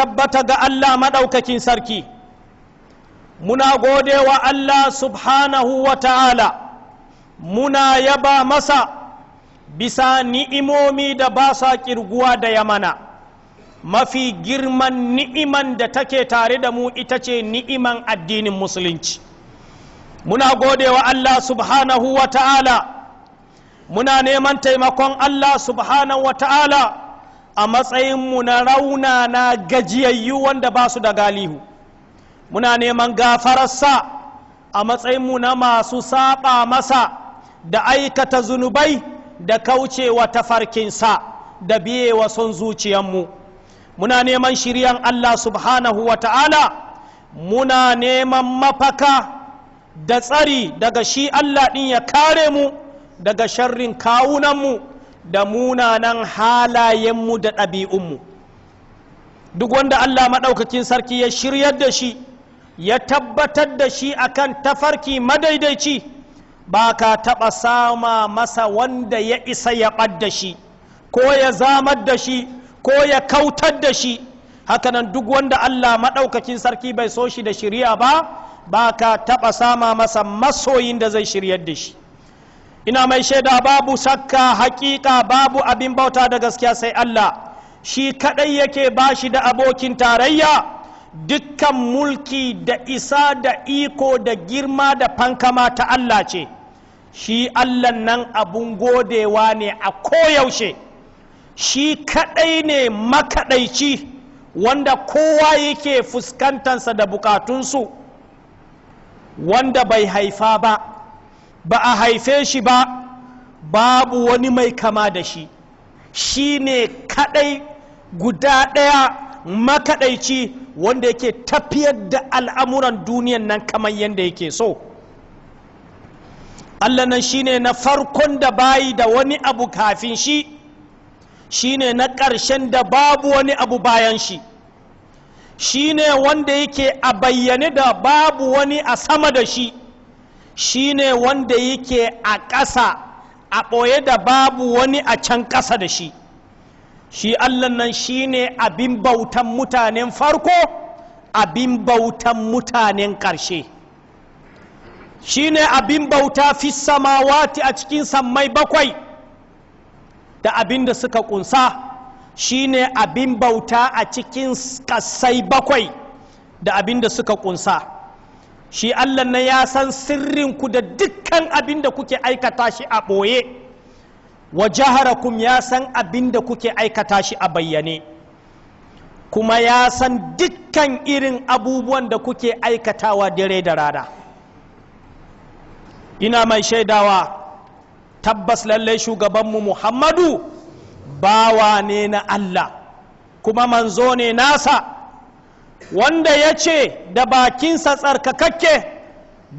Tabbata ga Allah maɗaukakin sarki. Muna gode wa Allah subhanahu wa ta'ala, muna yaba masa bisa ni'imomi da ba sa ƙirguwa da yamana. Mafi girman ni'iman da take tare da mu ita ce ni'iman addinin Musulunci. Muna gode wa Allah subhanahu wa ta'ala, muna neman taimakon Allah subhanahu wa ta'ala a matsayinmu na raunana, gajiyayyu wanda ba su da galihu. Muna neman gafararsa a matsayinmu na masu saba masa da aikata zunubai da kaucewa tafarkinsa da biyewa son zuciyanmu. Muna neman shiryan Allah subhanahu wa ta'ala, muna neman mafaka da tsari daga shi Allah ɗin, ya kare mu daga sharrin kawunanmu da munanan halayenmu da ɗabi'unmu. Duk wanda Allah maɗaukakin sarki ya shiryar da shi, ya tabbatar da shi akan tafarki madaidaici, ba ka taɓa sama masa wanda ya isa ya ɓad da shi ko ya zamar da shi ko ya kautar da shi. Hakanan duk wanda Allah maɗaukakin sarki bai so shi da shirya ba, ba ka taɓa sama masa masoyin da zai shiryar da shi. Ina mai shaida, babu shakka, hakika babu abin bauta da gaskiya sai Allah, shi kadai yake, bashi da abokin tarayya. Dukkan mulki da isa da iko da girma da fankama ta Allah ce. Shi Allah nan abun godewa ne a koyaushe. Shi kadai ne makaɗaici wanda kowa yake fuskantansa da bukatunsu, wanda bai haifa ba, ba a haife shi ba, babu wani mai kama da shi. Shi ne kadai guda ɗaya makaɗaici wanda yake tafiyar da al'amuran duniyan nan kamar yadda yake so. Allah nan shine na farkon da bayi da wani abu kafin shi, shine na ƙarshen da babu wani abu bayan shi, shine wanda yake a bayyane da babu wani a sama da shi, shine wanda yake a ƙasa a ɓoye da babu wani a can ƙasa da shi. Shi Allah nan shine abin bautan mutanen farko, abin bautan mutanen ƙarshe. Shine abin bauta fi samawati, a cikin sammai bakwai da abin da suka kunsa, shine abin bauta a cikin ƙasai bakwai da abin da suka kunsa. Shi Allah na ya san sirrinku da dukkan abin da kuke aikata shi a ɓoye, wa jaharakum, ya san abin da kuke aikata shi a bayyane, kuma ya san dukkan irin abubuwan da kuke aikatawa dare da rana. Ina mai shaidawa tabbas lallai shugabanmu Muhammadu bawa ne na Allah kuma manzo ne nasa, wanda ya ce da bakinsa tsarkakakke: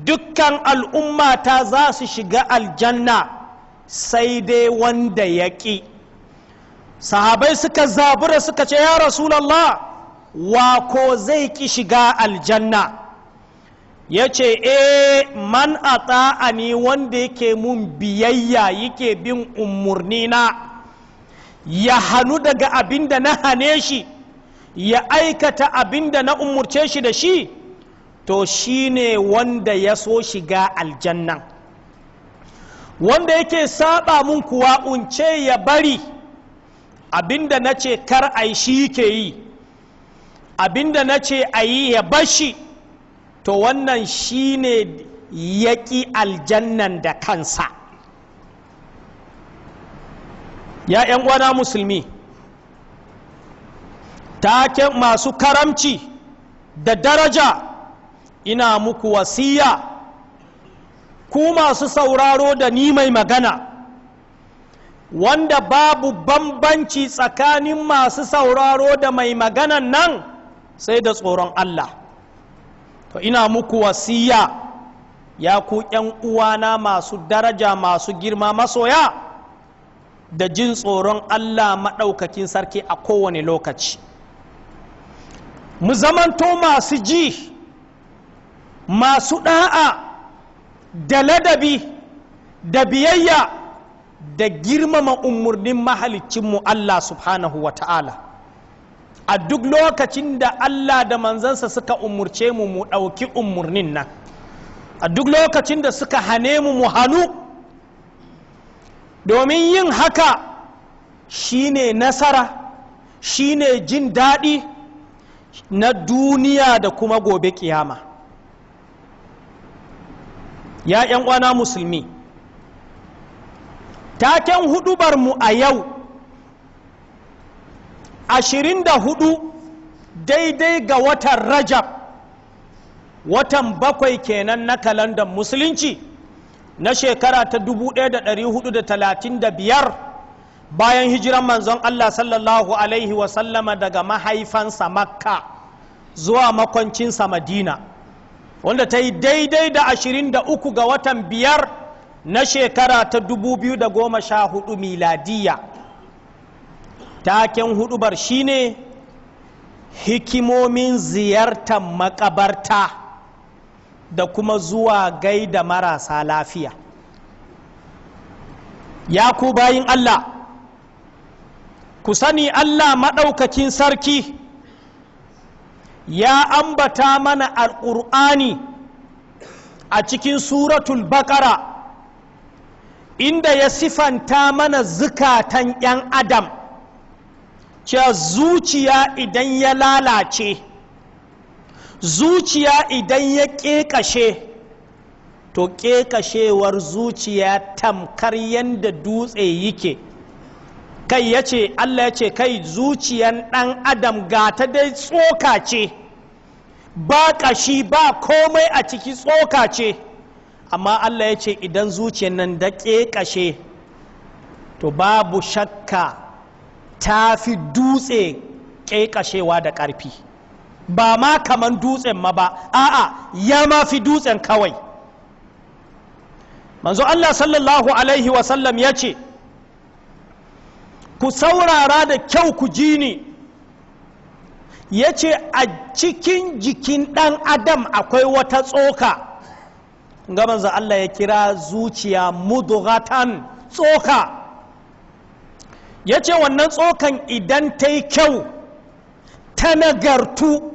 "Dukkan al'ummata za su shiga aljanna sai dai wanda ya ƙi." Sahabai suka zabura suka ce, "Ya Rasulallah, wa ko zai ƙi shiga aljanna?" Ya ce, "E, man ata'ani, wanda yake mun biyayya, yake bin umurnina, ya hannu daga abin da na hane shi, ya aikata abin da na umurce shi da shi, to shi ne wanda ya so shiga aljanna. Wanda yake saba mun kuwa, unce ya bari, abin da na ce kar a yi shi yake yi, abin da na ce a yi ya bashi, to wannan shi ne ya ƙi aljannan da kansa." Ya ‘yan uwana musulmi, take masu karamci da daraja, ina muku wasiya, ku masu sauraro da ni mai magana, wanda babu bambanci tsakanin masu sauraro da mai maganan nan sai da tsoron Allah. To ina muku wasiya, ya ku ‘yan uwana masu daraja, masu girma, masoya, da jin tsoron Allah maɗaukakin sarki a kowane lokaci. Mu zamanto masu ji, masu ɗa'a da ladabi da biyayya da girmama umarnin mahalicinmu Allah subhanahu wa ta'ala. A duk lokacin da Allah da manzansa suka umurce mu, mu ɗauki umurnin nan. A duk lokacin da suka hane mu, mu hannu, domin yin haka shine nasara, shine jin daɗi na duniya da kuma gobe kiyama. Ya ‘yan uwana musulmi, taken hudubar mu a yau, 24 daidai ga watan Rajab, watan 7 kenan na kalandar Musulunci, na shekara ta 1435 bayan hijiran Manzon Allah sallallahu alaihi wasallama daga mahaifansa Makka zuwa makwancinsa Madina, wanda ta yi daidai da 23 ga watan 5 na shekara ta 2014 miladiya. Taken hudubar shine hikimomin ziyartar makabarta da kuma zuwa gaida marasa lafiya. Ya ku bayin Allah, ku sani Allah maɗaukakin sarki ya ambata mana Alƙur'ani a cikin Suratul Baƙara, inda ya sifanta mana zukatan 'yan adam, cewa zuciya idan ya lalace, zuciya idan ya ƙeƙashe, to ƙeƙashewar zuciya tamkar yadda dutse yake. Kai, ya ce, Allah ya ce, kai, zuciyan ɗan adam ga ta dai tsoka ce, ba ƙashi ba komai a ciki, tsoka ce. Amma Allah ya ce idan zuciyan nan da ƙeƙashe, to babu shakka ta fi dutse ƙeƙashewa da ƙarfi. Ba ma kaman dutsen ma ba, a'a, ya ma fi dutsen kawai. Manzo Allah sallallahu alaihi wasallam ya ce, ku saurara da kyau ku ji ni, ya ce a cikin jikin ɗan adam akwai wata tsoka. Ga manzo Allah ya kira zuciya mudghatan, tsoka. Ya ce wannan tsokan idan ta yi kyau, ta nagartu,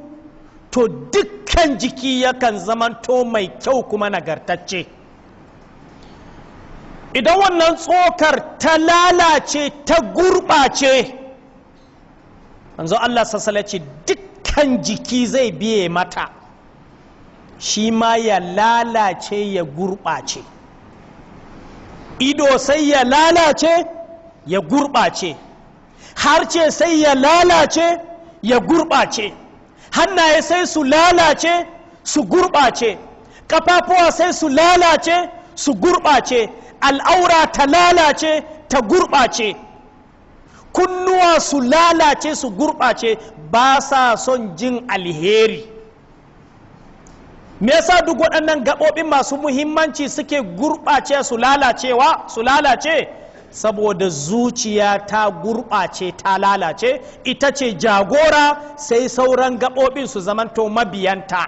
to dukkan jiki yakan zamanto mai kyau kuma nagartacce. Idan wannan tsokar ta lalace, ta gurɓace, manzo Allah sassala ce dukkan jiki zai biye mata, shi ma ya lalace, ya gurɓace. Ido sai ya lalace, ya gurɓace. Harce sai ya lalace, ya gurɓace. Hannaye sai su lalace, su gurɓace. Ƙafafuwa sai su lalace, su gurɓace. Al'aura ta lalace, ta gurɓace. Kunnuwa su lalace, su gurɓace, ba sa son jin alheri. Me yasa duk waɗannan gaɓoɓin masu muhimmanci suke gurɓace, su lalacewa, su lalace? Saboda zuciya ta gurɓace, ta lalace. Ita ce jagora, sai sauran gaɓoɓin su zamanto mabiyanta.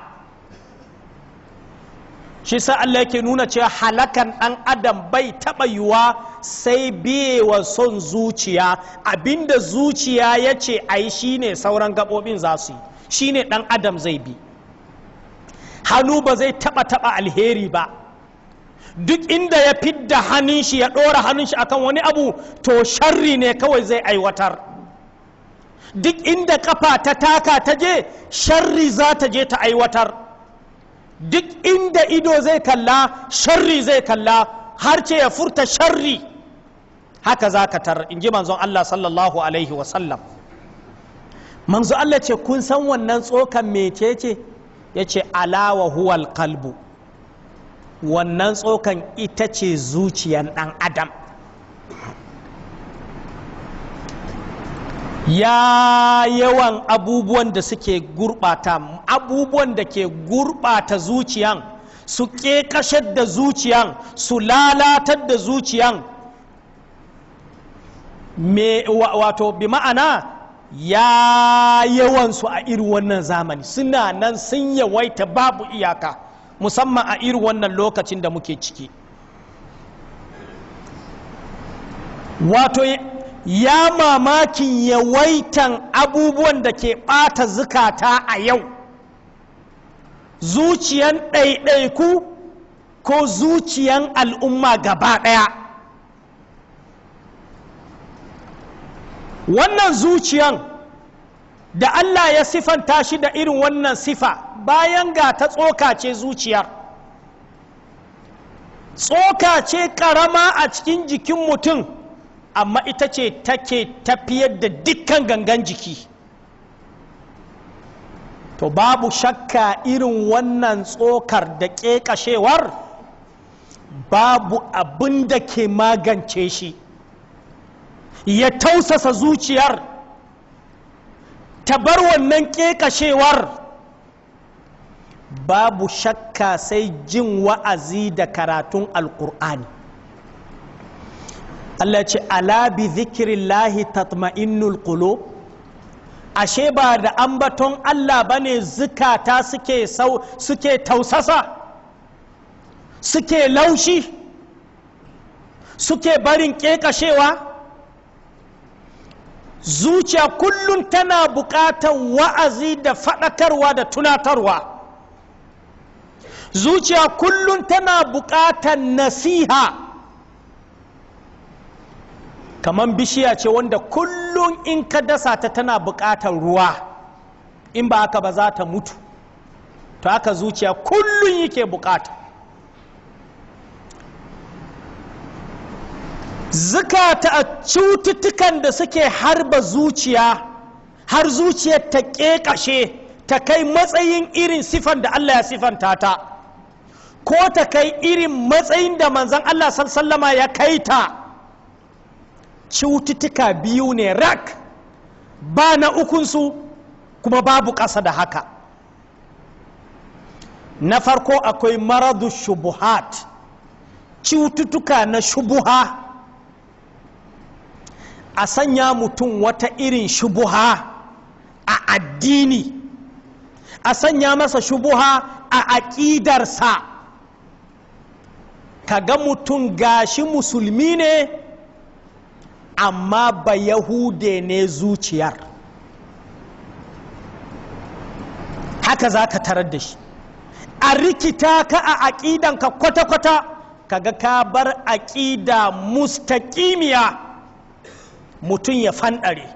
Shi sa Allah yake nuna cewa halakan ɗan adam bai taɓa yiwuwa sai biyewa son zuciya. Abinda zuciya ya ce a yi, shine sauran gaɓoɓin za su yi, shine ɗan adam zai bi. Hannu ba zai taɓa taɓa alheri ba. Duk inda ya fidda hannun shi, ya ɗora hannun shi akan wani abu, to sharri ne kawai zai aiwatar. Duk inda kafa ta taka ta je, sharri za ta je ta aiwatar. Duk inda ido zai kalla, sharri zai kalla. Har ce ya furta sharri, haka za ka tar, in ji Manzon Allah sallallahu alaihi wasallam. Manzo Allah ce, kun san wannan tsokan mecece? Ya ce, ala wa huwal qalbu. Wannan tsokan ita ce zuciyan ɗan adam. Ya yawan abubuwan da suke gurɓata, abubuwan da ke gurɓata zuciyan, su ƙeƙashar da zuciyan, su lalatar da zuciyan, me wato bi ma'ana ya yawansu a irin wannan zamani suna nan sun yawaita babu iyaka, musamman a irin wannan lokacin da muke ciki. Wato Ya mamakin yawaitan abubuwan da ke ɓata zukata a yau, zuciyan ɗaiɗaiku ko zuciyan al'umma gaba ɗaya. Wannan zuciyan da Allah ya sifanta shi da irin wannan sifa, bayan ga ta tsoka ce, zuciyar tsoka ce ƙarama a cikin jikin mutum, amma ita ce take tafiyar da dukkan gangan jiki. To babu shakka irin wannan tsokar da ƙeƙashewar babu abin da ke magance shi ya tausasa zuciyar ta bar wannan ƙeƙashewar, babu shakka sai jin wa'azi da karatun Alƙur'ani. Allah ce: "Ala bi zikrillahi tatma'innul qulub." Ashe ba da ambaton Allah bane zukata suke sau suke tausasa, suke laushi, suke barin ƙeƙashewa? Zuciya kullum tana buƙatar wa'azi da faɗakarwa da tunatarwa. Zuciya kullum tana buƙatar nasiha. Kamar bishiya ce wanda kullum in ka dasa ta tana buƙatar ruwa, in ba haka ba za ta mutu. To haka zuciya kullum yake buƙata. Zukata a cututtukan da suke harba zuciya har zuciyar ta ƙeƙashe, ta kai matsayin irin sifan da Allah ya sifanta ta, ko ta kai irin matsayin da manzon Allah sallama ya kai ta, cututtuka biyu ne rak, ba na ukunsu kuma babu ƙasa da haka. Na farko akwai maradu shubuhat, cututtuka na shubuha. A sanya mutum wata irin shubuha a addini, a sanya masa shubuha a aƙidarsa. Kaga mutum gashi musulmi ne, amma ba Yahude ne zuciyar. Haka za ka tarar da shi. A rikita ka a aƙidanka kwata-kwata, kaga ka bar aƙida mustaƙimiya. Mutum ya fanɗare,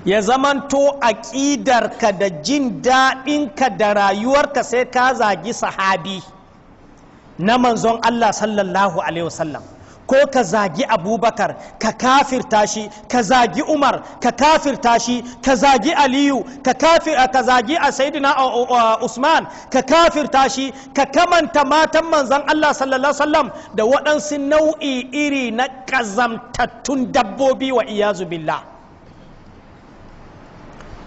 ya zamanto aƙidarka da jin daɗinka da rayuwarka sai ka zagi sahabi na manzon Allah sallallahu alaihi wasallam, ko ka zagi Abubakar ka kafirta shi, ka zagi Umar ka kafirta shi, ka zagi Aliyu ka zagi a Sayyidina Usman ka kafirta shi, ka kamanta matan manzon Allah sallallahu alaihi wasallam da waɗansu nau'i iri na ƙazamtattun dabbobi, wa iyazu billah.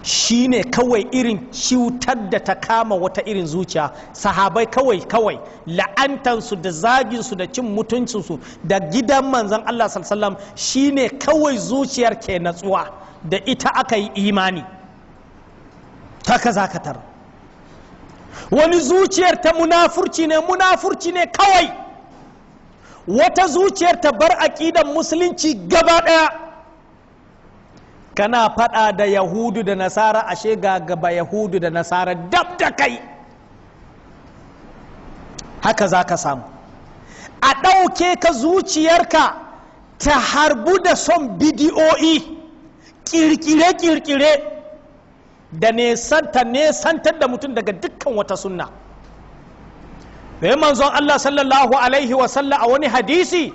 Shi ne kawai irin cutar da ta kama wata irin zuciya. Sahabai kawai la'antansu da zaginsu da cin mutuncinsu da gidan manzan Allah sallallahu, shi ne kawai zuciyar ke natsuwa da ita aka yi imani. Ta ka zakatar wani zuciyar ta munafurci ne, munafurci ne kawai. Wata zuciyar ta bar aƙidan musulunci gaba ɗaya. Kana faɗa da Yahudu da Nasara, ashe ga gaba Yahudu da Nasara dab da kai. Haka za ka samu a ɗauke ka, zuciyarka ta harbu da son bidiyo'i, ƙirƙire-ƙirƙire da nesanta nesantar da mutum daga dukkan wata sunna. Bai manzon Allah sallallahu alaihi wasallam a wani hadisi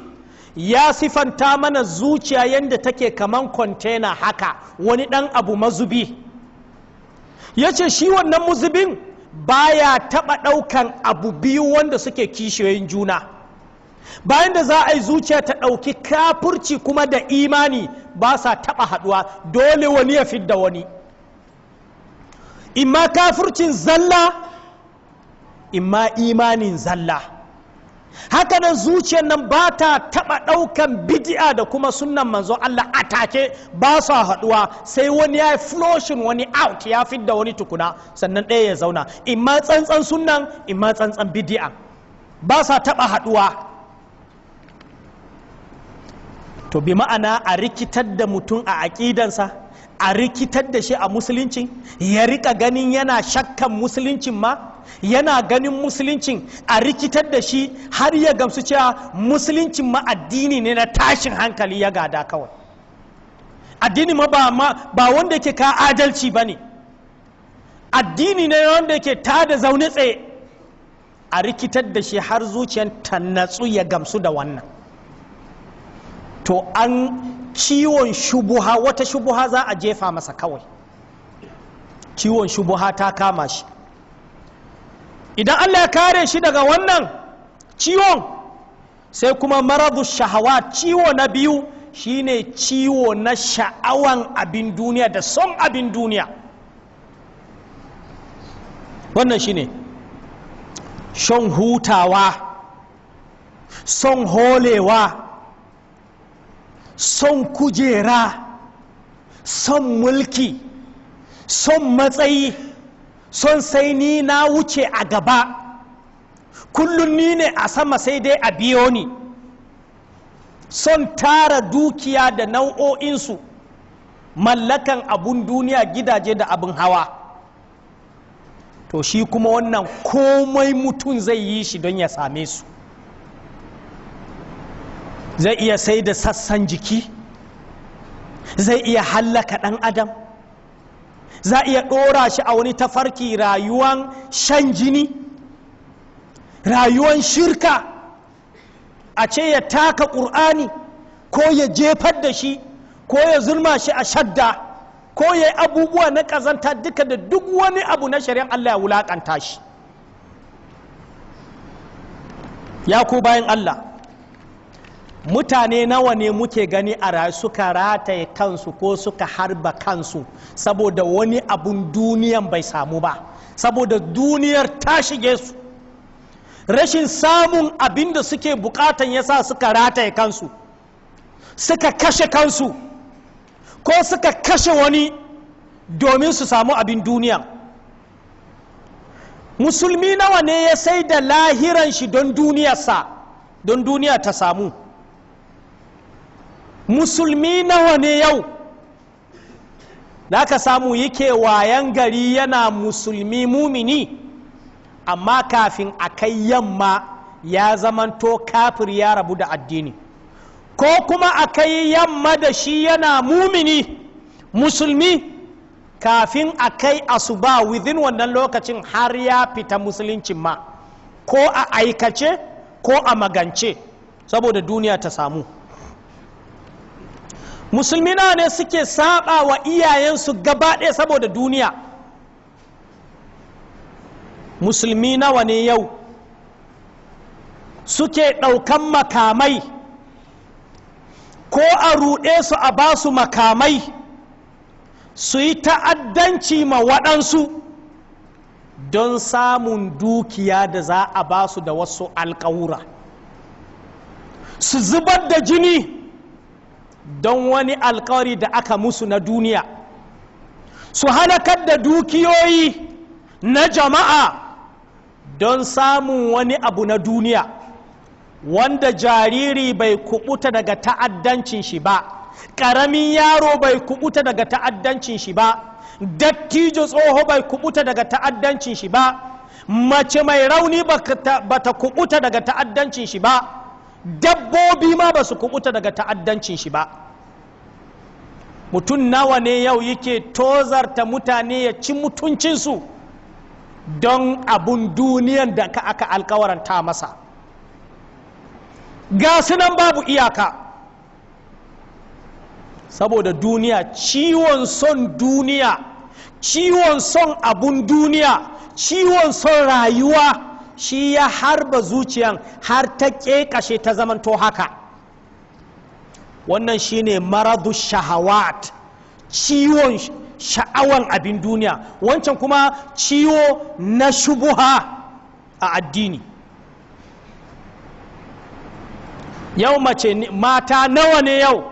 ya sifanta mana zuciya yadda take kaman kwantena haka, wani ɗan abu mazubi. Ya ce shi wannan mazubin baya taɓa ɗaukan abu biyu wanda suke kishiyoyin juna. Bayan da za a yi zuciya ta ɗauki kafurci kuma da imani, ba sa taɓa haɗuwa. Dole wani ya fidda wani, imma kafurcin zalla, imma imanin zalla. Hakanan zuciyar nan ba ta taɓa ɗaukan bidi'a da kuma sunnan manzon Allah a take, ba sa haɗuwa. Sai wani ya yi flushing wani out, ya fidda wani tukuna, sannan ɗaya ya zauna, imma tsantsan sunnan, imma tsantsan bidi'a. Ba sa taɓa haɗuwa. To bi ma'ana a rikitar da mutum a aƙidansa, a rikitar da shi a musuluncin, ya rika ganin yana shakkan musuluncin ma, yana ganin musuluncin, a rikitar da shi har ya gamsu cewa musuluncin ma addini ne na tashin hankali ya gada kawai. Addini ma ba wanda yake ka adalci ba ne, addini ne wanda yake tada zaune tsaye. A rikitar da shi har zuciyar ta natsu ya gamsu da wannan. To an ciwon shubuha, wata shubuha za a jefa masa kawai, ciwon shubuha ta kama shi. Idan Allah ya kare shi daga wannan ciwon, sai kuma maradu shahawa, ciwo na biyu shine ciwo na sha'awan abin duniya da son abin duniya. Wannan shine son hutawa, son holewa, son kujera, son mulki, son matsayi, son sai ni na wuce a gaba, kullum ni ne a sama sai dai a biyo ni, son tara dukiya da nau'o'insu, mallakan abun duniya, gidaje da abin hawa. To shi kuma wannan komai mutum zai yi shi don ya same su. Zai iya sai da sassan jiki, zai iya hallaka ɗan adam, za iya ɗora shi a wani tafarki rayuwan shan jini, rayuwan shirka, a ce ya taka ƙur'ani ko ya jefar da shi ko ya zulma shi a shadda ko ya yi abubuwa na ƙazanta duka da duk wani abu na shari'an Allah ya wulaƙanta shi. Ya ku bayan Allah, mutane nawa ne muke gani a rayu suka rataye kansu ko suka harba kansu saboda wani abun duniyan bai samu ba, saboda duniyar ta shige su, rashin samun abin da suke bukatan yasa suka rataye kansu, suka kashe kansu ko suka kashe wani domin su samu abin duniya. Musulmi nawa ne ya sai da lahiran shi don duniyarsa, don duniya ta samu? Musulmi nawa ne yau da ka samu yake wayan gari yana musulmi mumini, amma kafin a kai yamma ya zamanto kafir, ya rabu da addini, ko kuma a kai yamma da shi yana mumini musulmi, kafin a kai asuba within wannan lokacin har ya fita musuluncin ma, ko a aikace ko a magance, saboda duniya ta samu. Musulmi na ne suke saba wa iyayensu gaba ɗaya saboda duniya? Musulmi nawa ne yau suke ɗaukan makamai ko a ruɗe su a ba su makamai su yi ta'addanci ma waɗansu don samun dukiya da za a ba su da wasu alƙawura, su zubar da jini don wani alkawari da aka musu na duniya, su halakar da dukiyoyi na jama'a don samun wani abu na duniya, wanda jariri bai kubuta daga ta'addancin shi ba, ƙaramin yaro bai kubuta daga ta'addancin shi ba, dattijo tsoho bai kubuta daga ta'addancin shi ba, mace mai rauni bata kubuta daga ta'addancin shi ba, dabbobi ma ba su kubuta daga ta'addancin shi ba. Mutum nawa ne yau yake tozarta mutane ya ci mutuncinsu don abun duniyan da aka alkawaranta masa? Ga sunan babu iyaka, saboda duniya, ciwon son duniya, ciwon son abun duniya, ciwon son rayuwa, shi ya harba zuciyan har ta ƙeƙashe ta zamanto haka. Wannan shine maradu shahawat, ciwon sha'awan abin duniya. Wancan kuma ciwo na shubuha a addini. Yau mace, mata nawa ne yau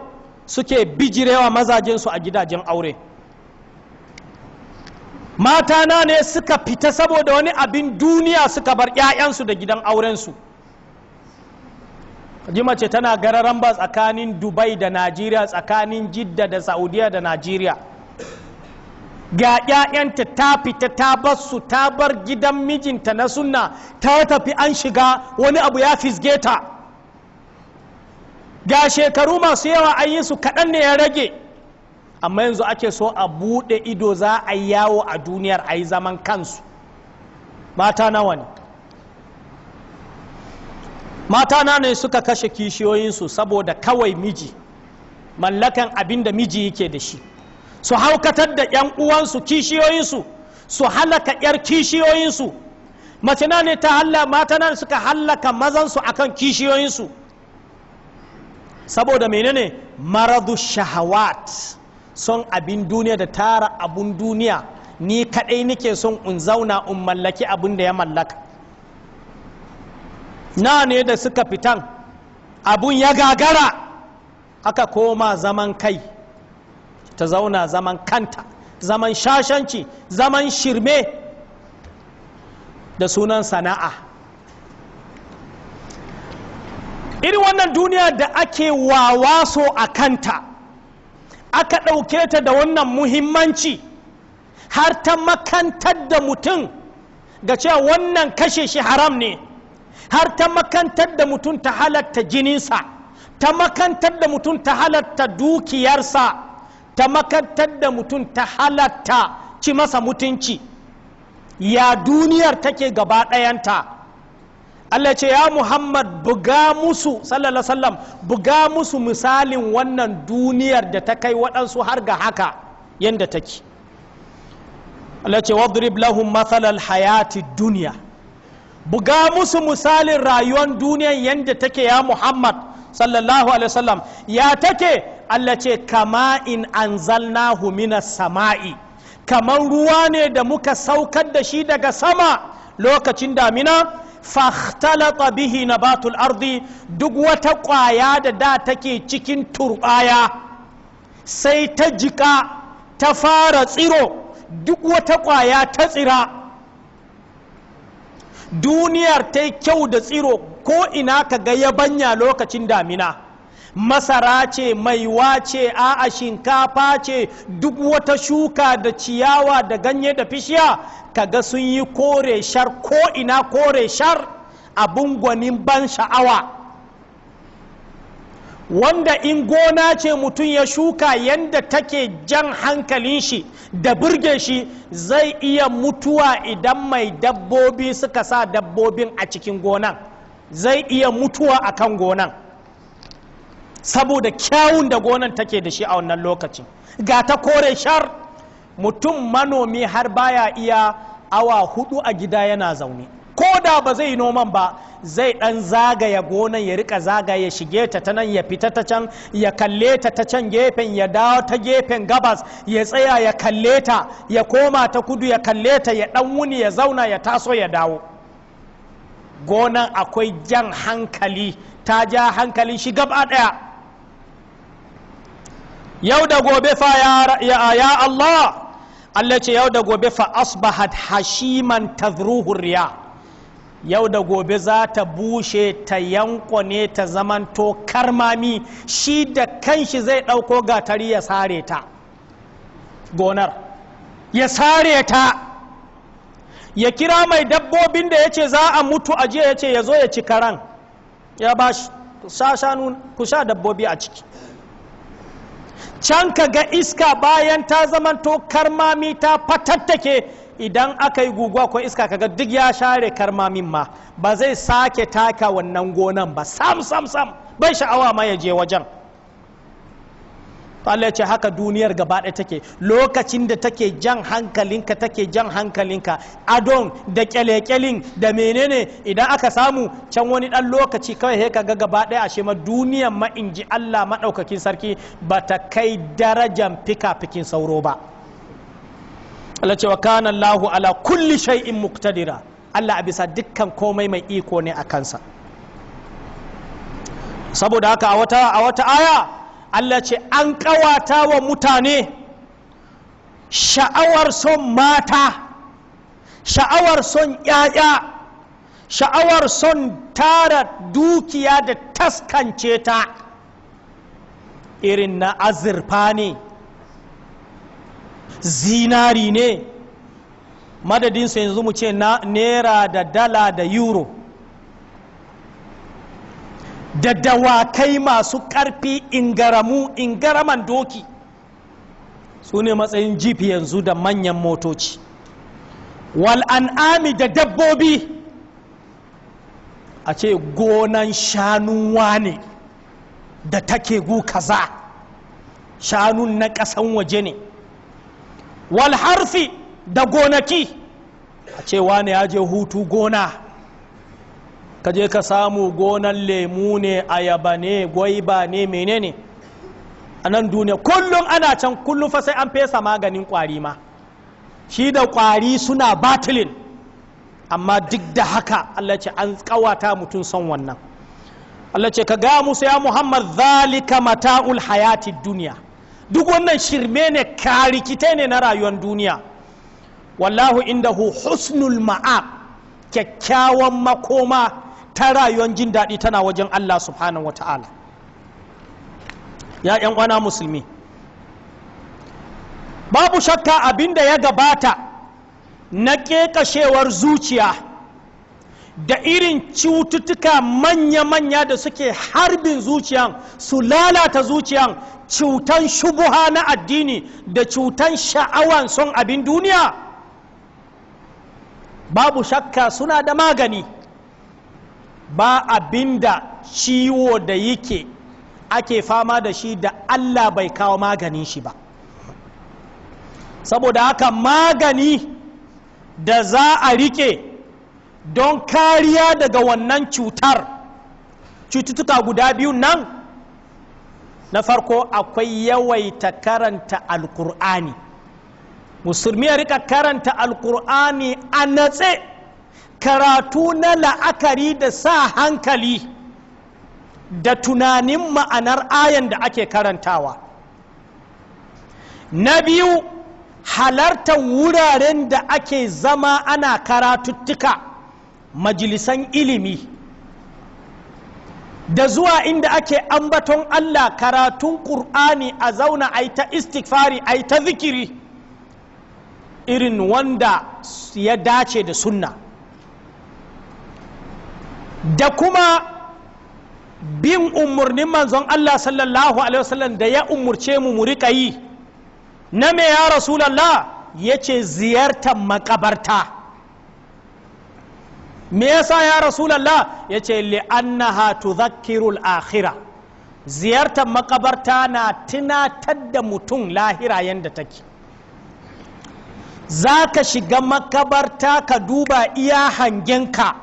suke bijirewa mazajensu a gidajen aure? Mata na ne suka fita saboda wani abin duniya suka bar 'ya'yansu da gidan aurensu? Ji mace tana gararan ba tsakanin Dubai da Najeriya, tsakanin Jidda da Saudiya da Najeriya. Ga 'ya'yanta, ta fita ta basu, ta bar gidan mijinta na sunna, ta tafi an shiga wani abu ya fisge ta. Ga shekaru masu yawa an yi su, kaɗan ne ya rage, amma yanzu ake so a buɗe ido za a yi yawo a duniyar, a yi zaman kansu. Mata nawa ne, mata na ne suka kashe kishiyoyinsu saboda kawai miji, mallakan abin da miji yake da shi? Su haukatar da 'yan uwansu kishiyoyinsu, su halaka 'yar kishiyoyinsu. Mace na ne ta halla, mata na suka hallaka mazansu akan kishiyoyinsu. Saboda menene? Maradu shahawat, son abin duniya da tara abun duniya. Ni kadai nike son in zauna in mallaki abin da ya mallaka. Na ne da suka fitan abun ya gagara, aka koma zaman kai, ta zauna zaman kanta, zaman shashanci, zaman shirme da sunan sana'a. Irin wannan duniya da ake wawaso a kanta, aka ɗauke ta da wannan muhimmanci har ta makantar da mutum ga cewa wannan kashe shi haram ne, har ta makantar da mutum ta halatta jininsa, ta makantar da mutum ta halatta dukiyarsa, ta makantar da mutum ta halatta ci masa mutunci. Ya duniyar take gaba ɗayanta? Allah ce, ya Muhammad, buga musu, sallallahu sallam, buga musu misalin wannan duniyar da ta kai waɗansu har ga haka yadda take. Allah ce, wadrib lahum mathalal hayati duniya, buga musu misalin rayuwar duniyar yadda take, ya Muhammad sallallahu alaihi wasallam. Ya take? Allah ce, kama in anzalnahu minas sama'i, kamar ruwa ne da muka saukar da shi daga sama lokacin damina. Fahtalata bihi nabatul ardi, duk wata ƙwaya da da take cikin turbaya sai ta jika ta fara tsiro, duk wata ƙwaya ta tsira, duniyar ta yi kyau da tsiro, ko ina ka ga yabanya lokacin damina, masara ce, maiwa ce, a'a shinkafa ce, duk wata shuka da ciyawa da ganye da fishiya kaga sun yi kore shar, ko ina kore shar, abun gwanin ban sha'awa. Wanda in gona ce mutum ya shuka, yanda take jan hankalin shi da burge shi, zai iya mutuwa idan mai dabbobi suka sa dabbobin a cikin gonan, zai iya mutuwa a kan gonan saboda kyawun da gonan take da shi a wannan lokacin. Ga ta kore shar, mutum manomi har baya iya awa 4 a gida yana zaune. Ko da ba zai yi noman ba, zai dan zagaya gonan, ya rika zagaya, shige ta ta nan, ya fita ta can, ya kalle ta ta can gefen, ya dawo ta gefen gabas, ya tsaya ya kalle ta, ya koma ta kudu ya kalle ta, ya dan wuni, ya zauna, ya taso, ya dawo. Gonan akwai jan hankali, ta ja hankalin shi gaba daya. Yau da gobe fa, ya Allah, Allah ce yau da gobe fa asbahat hashiman tazruhu riya, yau da gobe za ta bushe, ta yankone, ta zamanto karmami. Shi da kanshi zai ɗauko gatari ya sare ta gonar, ya sare ta, ya kira mai dabbobin da ya ce za a mutu a jiya, ya ce ya zo ya ci karan, ya ba shi shanu, ku sha dabbobi a ciki. Can ka ga iska bayan ta zamanto karmami ta fatattake, idan aka yi guguwa ko iska, kaga duk ya share karmamin ma, ba zai sake taka wannan gonan ba, sam sam sam, bai sha'awa ma ya je wajen. Allah ya ce haka duniyar gaba ɗaya take lokacin da take jan hankalinka, take jan hankalinka, adon da kyale-kyalin da menene. Idan aka samu can wani ɗan lokaci kawai, sai kaga gaba ɗaya ashe ma duniyar ma, in ji Allah maɗaukakin sarki, ba ta kai darajan fika-fikin sauro ba. Allah ce wa kana Allahu ala kulli shay'in muqtadira, Allah a bisa dukkan komai mai iko ne a kansa. Saboda haka a wata aya Allah ce an ƙawata wa mutane sha'awar son mata, sha'awar son ‘ya'ya, Sha'awar son tara dukiya da taskance ta, irin na azurfa ne, zinari ne, madadinsu yanzu mu ce na naira da dala da euro, da dawakai masu ƙarfi, ingaramu ingaraman doki, su ne matsayin jeep yanzu, da manyan motoci. Wal an'ami, da dabbobi, a ce gonan shanuwa ne da take gu kaza, shanun na ƙasan waje ne. Wal harfi, da gonaki, a ce wane ya je hutu gona, ka je ka samu gonan lemu ne, ayaba ne, gwaiba ne, menene. A nan duniya kullum ana can, kullum fa sai an fesa maganin kwari ma, shi da kwari suna battling. Amma duk da haka Allah ce an kawata mutum son wannan. Allah ce ka ga musu, ya Muhammad, zalika mata'ul hayati duniya. Duk wannan shirme ne, karikite ne na rayuwar duniya. Wallahu indahu husnul ma'ab, kyakkyawan makoma ta rayuwar jin daɗi tana wajen Allah subhanahu wata'ala. Ya ‘yan uwana musulmi, babu shakka abinda ya gabata na ƙeƙashewar zuciya da irin cututtuka manya-manya da suke harbin zuciyan su lalata zuciyan, cutan shubuha na addini da cutan sha'awan son abin duniya, babu shakka suna da magani. Ba abinda ciwo da yake ake fama da shi da Allah bai kawo maganin shi ba. Saboda haka magani da za a rike don kariya daga wannan cutar, cututtuka guda biyu nan, na farko akwai yawaita karanta Alkur'ani. Musulmi ya rika karanta Alkur'ani a natse, karatu na la'akari da sa hankali da tunanin ma'anar ayan da ake karantawa. Na biyu, halartar wuraren da ake zama ana karatuttuka, majalisan ilimi, da zuwa inda ake ambaton Allah, karatun Ƙur'ani, a zauna a ta istighfari, a ta zikiri irin wanda ya dace da sunna, da kuma bin umarnin manzon Allah sallallahu alaihi wasallam da ya umurce mu mu riƙa yi. Na me, ya Rasulallah? Ya ce ziyartar makabarta. Me yasa, ya Rasulallah? Ya ce li'annaha tudhakkiru al-akhirah. Ziyartar makabarta na tunatar da mutum lahira yanda take. Za ka shiga makabarta ka duba iya hangenka,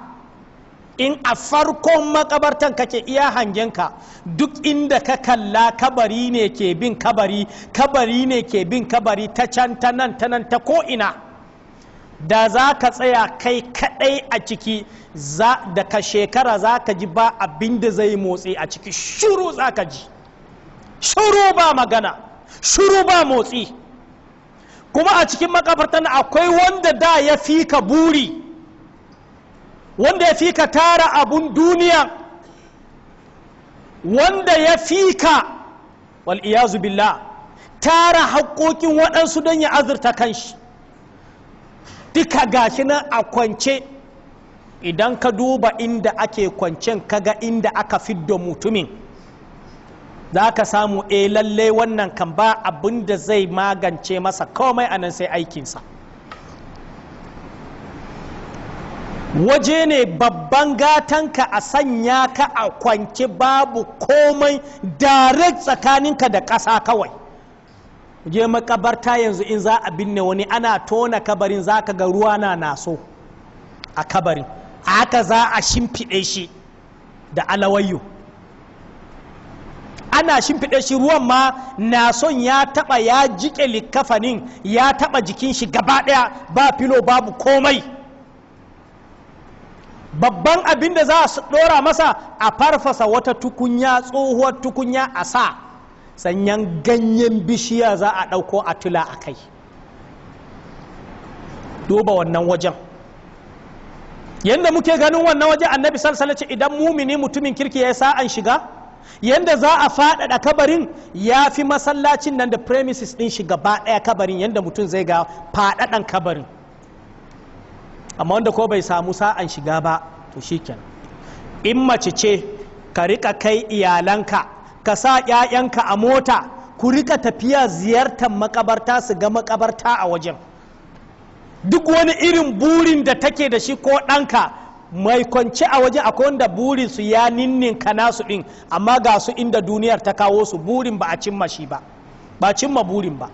in a farkon makabartan kake, iya hangenka duk inda ka kalla kabari ne ke bin kabari, kabari ne ke bin kabari, ta can, ta nan, ta nan, ta ko'ina. Da za ka tsaya kai kadai a ciki da ka shekara, za ka ji ba abin da zai motsi a ciki. Shuru za ka ji, shuru, ba magana, shuru, ba motsi. Kuma a cikin makabartan akwai wanda da ya fi ka buri, wanda ya fi ka tara abun duniya, wanda ya fi ka, wal iyazu billah, tara haƙoƙin waɗansu don ya azurta kanshi. Duka gashi nan a kwance. Idan ka duba inda ake kwancen, kaga inda aka fiddo mutumin, za ka samu e lalle wannan kan ba abin da zai magance masa komai a nan sai aikinsa. Waje ne babban gatanka a sanya ka a kwance, babu komai direct tsakaninka da ƙasa kawai. Je makabarta yanzu, in za a binne wani, ana tona kabarin za ka ga ruwa na naso a kabarin. Haka za a shimfiɗe shi da alawayyo, ana shimfiɗe shi, ruwan ma na son ya taɓa, ya jiƙe likkafanin, ya taɓa jikin shi gaba ɗaya, ba filo, babu komai. Babban abin da za a ɗora masa, a farfasa wata tukunya, tsohuwar tukunya, a sa sanyan ganyen bishiya, za a ɗauko a tula a kai. Duba wannan wajen. Yanda muke ganin wannan waje, Annabi sallallahu alaihi, idan mumini mutumin kirki ya sa'an shiga, yanda za a faɗaɗa kabarin ya fi masallacin nan da premises ɗin shi gaba ɗaya kabarin, yanda mutum zai ga faɗaɗan kabarin. Amma wanda ko bai samu sa'an shiga ba, to shikenan. In mace ce, ka rika kai iyalanka, ka sa 'ya'yanka a mota, ku rika tafiya ziyartar makabarta, su ga makabarta a wajen. Duk wani irin burin da take da shi, ko ɗanka mai kwance a waje, akwai wanda burin su ya ninninka nasu ɗin, amma ga su inda duniyar ta kawo su, burin ba a cimma shi ba, ba cimma burin ba.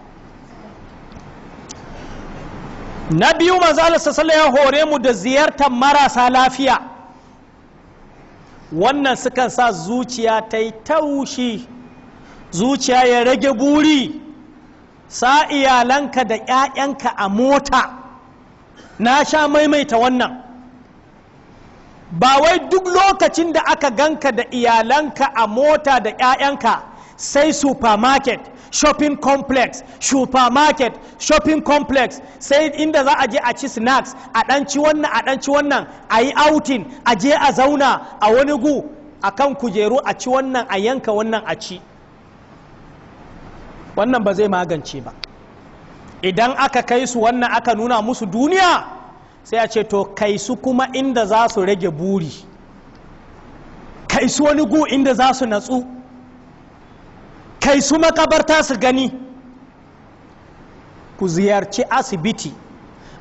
Na biyu, manzo Allah sallallahu ya hore mu da ziyartar marasa lafiya. Wannan sukan sa zuciya ta yi taushi, zuciya ya rage buri. Sa iyalanka da 'ya'yanka a mota, na sha maimaita wannan, ba wai duk lokacin da aka ganka da iyalanka a mota da 'ya'yanka sai supermarket, shopping complex, supermarket, shopping complex, sai inda za a je a ci snacks, a ɗan ci wannan, a ɗan ci wannan, a yi outing, a je a zauna a wani gu a kan kujeru, a ci wannan, a yanka wannan, a ci wannan, ba zai magance ba. Idan aka kai su wannan, aka nuna musu duniya, sai a ce to kai su kuma inda za su rage buri, kai su wani gu inda za su natsu, kai su makabarta su gani. Ku ziyarci asibiti,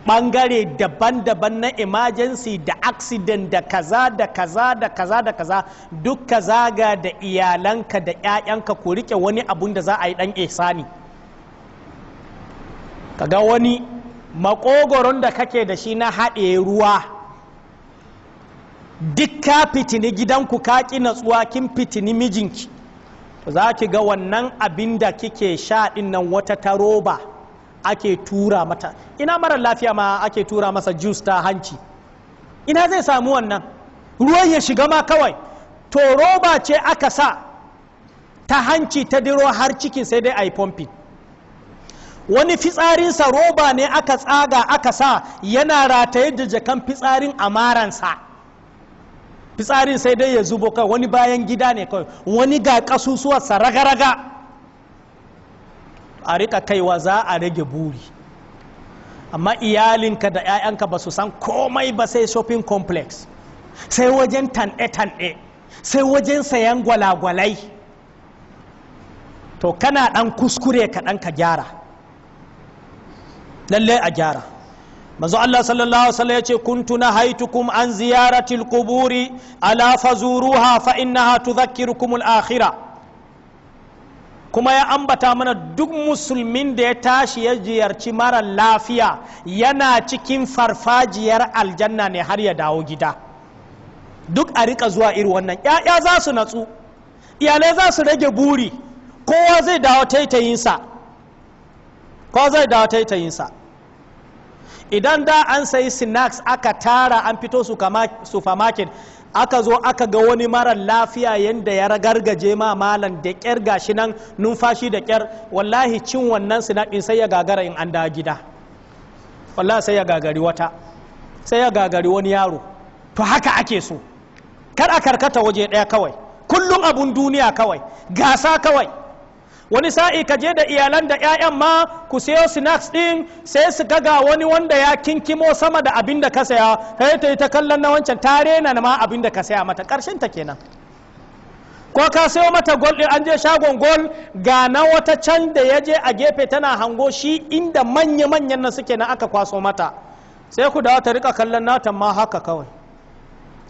ɓangare daban-daban na emergency da accident da kaza da kaza da kaza da kaza, duk ka zaga da iyalanka da 'ya'yanka, ku rike wani abun da za a yi ɗan ihsani. Kaga wani makogoron da kake da shi na haɗe ruwa, duk ka fitini gidanku, ka ƙi natsuwa, kin fitini mijinki, za ki ga wannan abin da kike sha ɗin nan wata ta roba ake tura mata. Ina mara lafiya ma ake tura masa juice ta hanci? Ina zai samu wannan ruwan ya shiga ma kawai? To roba ce aka sa ta hanci ta diro har cikin, sai dai a yi pumping. Wani fitsarinsa roba ne aka tsaga aka sa, yana rataye da jakan fitsarin a maransa, fitsarin sai dai ya zubo kai. Wani bayan gida ne kawai, wani ga ƙasusuwarsa raga-raga. A rika kaiwa, za a rage buri. Amma iyalinka da 'ya'yanka ba su san komai ba sai shopping complex, sai wajen tanɗe-tanɗe, sai wajen sayan gwalagwalai, to kana ɗan kuskure kaɗan, ka gyara, lallai a gyara. Manzo Allah sallallahu alaihi wasallam yace: "Kuntu nahaitukum an ziyaratil quburi, ala fazuruha fa innaha tudhakkirukum al akhirah." Kuma ya ambata mana duk musulmin da ya tashi ya ziyarci mara lafiya, yana cikin farfajiyar aljanna ne har ya dawo gida. Duk a rika zuwa iri wannan, ‘ya'ya za su natsu, iyalai za su rage buri, kowa zai dawo taitayinsa, kowa zai dawo taitayinsa. Idan da an sayi snacks aka tara, an fito supermarket, aka zo aka ga wani mara lafiya yadda ya ragargaje ma malam, da ƙyar gashi nan numfashi da ƙyar, wallahi cin wannan snack ɗin sai ya gagara in an dawo gida. Wallahi sai ya gagari wata, sai ya gagari wani yaro. To haka ake so, kar a karkata waje ɗaya kawai, kullum abun duniya kawai, gasa kawai. Wani sa'i ka je da iyalan da 'ya'yan ma ku sayo snacks ɗin, sai su ga wani wanda ya kinkimo sama da abin da ka saya, kai ta yi ta kallon na wancan, ta rena ma abin da ka saya mata. Ƙarshen ta kenan. Ko ka sayo mata gold ɗin, an je shagon gold, ga na wata can da ya je a gefe tana hango shi, inda manya-manyan na suke na aka kwaso mata, sai ku dawo ta rika kallon nata ma haka kawai.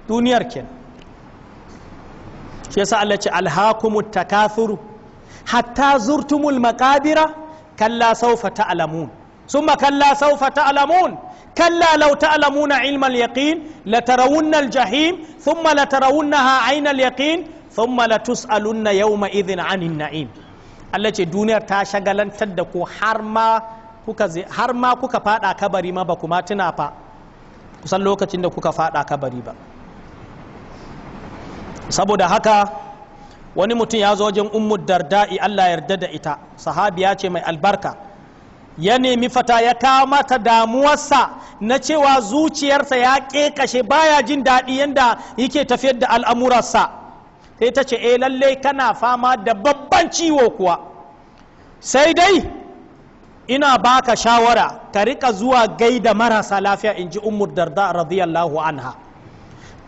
Duniyar kenan. Shi yasa Allah ce: "Alhakumut takathuru hatta zurtumul maqabira, kalla sawfa ta'lamun, summa kalla sawfa ta'lamun, kalla law ta'lamuna ilma al-yaqin latarawunna al-jahim, thumma latarawunnaha 'ayna al-yaqin, thumma latus'alunna yawma idhin 'anil na'im." Allah ce duniyar ta shagalantar da ku har ma kuka fada kabari ma ba kuma tuna fa kusan lokacin da kuka fada kabari ba. Saboda haka wani mutum ya zo wajen Ummu Darda'i, Allah yarda da ita, sahabiya ce mai albarka. Ya nemi fata, ya kawo mata damuwarsa na cewa zuciyarsa ya ƙeƙashe, baya jin daɗi yadda yake tafiyar da al'amuransa. Sai ta ce, eh lallai kana fama da babban ciwo kuwa, sai dai ina baka shawara ka rika zuwa gaida marasa lafiya, in ji Ummu Darda radiyallahu anha.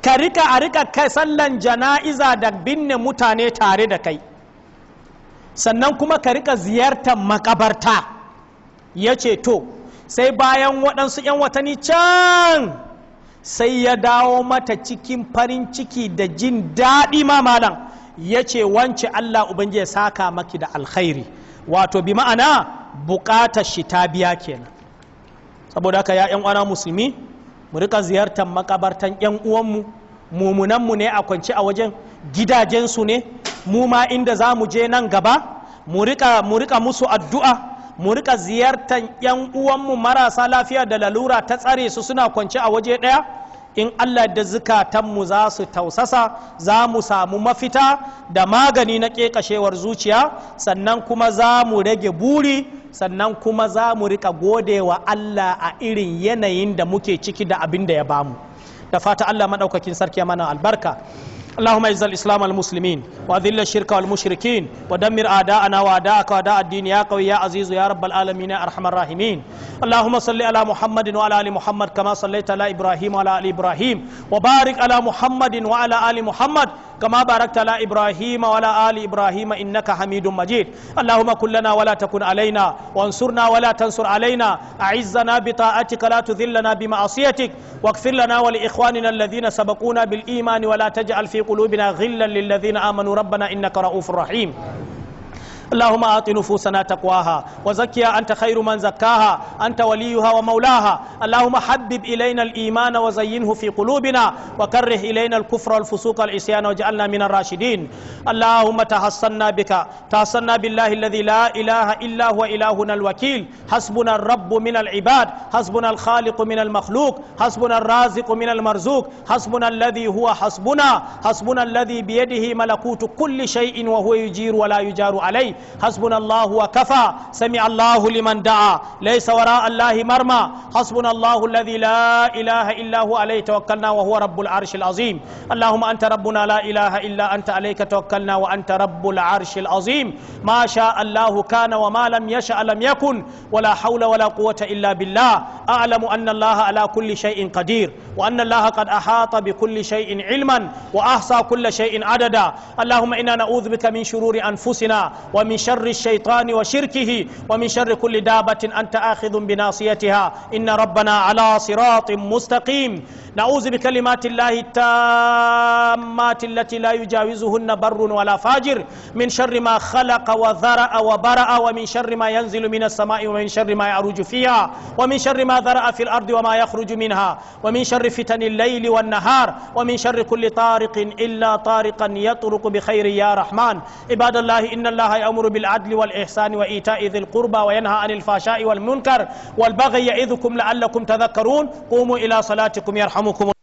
Ka rika a rika kai sallan jana'iza da binne mutane tare da kai, sannan kuma ka rika ziyartar makabarta. Ya ce to, sai bayan waɗansu 'yan watanni can sai ya dawo mata cikin farin ciki da jin daɗi. Ma malam ya ce, wance, Allah Ubangiji ya saka maki da alkhairi. Wato bi ma'ana buƙatar shi ta biya kenan. Saboda haka, ya 'yan uwana musulmi, mu rika ziyartar makabartan 'yan uwanmu. Mumunanmu ne a kwance a wajen, gidajensu ne, mu ma inda za mu je nan gaba. Mu rika musu addu'a, mu rika ziyartar 'yan uwanmu marasa lafiya da lalura ta tsare su, suna kwance a waje ɗaya. In Allah da zukatanmu za su tausasa, za mu samu mafita da magani na ƙeƙashewar zuciya, sannan kuma za mu rage buri, sannan kuma za mu rika gode wa Allah a irin yanayin da muke ciki da abin da ya bamu. Da fata Allah maɗaukakin sarki ya mana albarka. اللهم اعز الاسلام والمسلمين، واذل الشرك والمشركين، ودمر اعداءنا واعداءك واعداء الدين، يا قوي يا عزيز، يا رب العالمين، يا ارحم الراحمين. اللهم صل على محمد وعلى ال محمد كما صليت على ابراهيم وعلى ال ابراهيم، وبارك على محمد وعلى ال محمد كما باركت على ابراهيم وعلى ال ابراهيم، انك حميد مجيد. اللهم كن لنا ولا تكن علينا، وانصرنا ولا تنصر علينا، اعزنا بطاعتك، لا تذلنا بمعصيتك، واغفر لنا ولاخواننا الذين سبقونا بالايمان، ولا تجعل في قلوبنا غلا للذين امنوا، ربنا انك رؤوف رحيم. اللهم آت نفوسنا تقواها وزكها، أنت خير من زكاها، أنت وليها ومولاها. اللهم حبب إلينا الإيمان وزينه في قلوبنا، وكره إلينا الكفر والفسوق والعصيان، واجعلنا من الراشدين. اللهم تحصنا بك، تحصنا بالله الذي لا إله إلا هو، إلهنا الوكيل. حسبنا الرب من العباد، حسبنا الخالق من المخلوق، حسبنا الرازق من المرزوق، حسبنا الذي هو حسبنا، حسبنا الذي بيده ملكوت كل شيء وهو يجير ولا يجار عليه. حسبنا الله وكفى. سمع الله لمن دعا، ليس وراء الله مرمى. حسبنا الله الذي لا إله إلا هو، عليه توكلنا وهو رب العرش العظيم. اللهم أنت ربنا لا إله إلا أنت، عليك توكلنا وأنت رب العرش العظيم. ما شاء الله كان، وما لم يشأ لم يكن، ولا حول ولا قوة إلا بالله. أعلم أن الله على كل شيء قدير، وأن الله قد أحاط بكل شيء علما، وأحصى كل شيء عددا. اللهم إنا نعوذ بك من شرور أنفسنا، ومن شر الشيطان وشركه، ومن شر كل دابة أنت آخذ بناصيتها، إن ربنا على صراط مستقيم. نعوذ بكلمات الله التامات التي لا يجاوزهن بر ولا فاجر، من شر ما خلق وذرأ وبرأ، ومن شر ما ينزل من السماء، ومن شر ما يعرج فيها، ومن شر ما ذرأ في الأرض وما يخرج منها، ومن شر فتن الليل والنهار، ومن شر كل طارق إلا طارقا يطرق بخير يا رحمن. عباد الله، إن الله يأمر بالعدل والإحسان وإيتاء ذي القربى، وينهى عن الفحشاء والمنكر والبغي، يعظكم لعلكم تذكرون. قوموا إلى صلاتكم يرحمكم.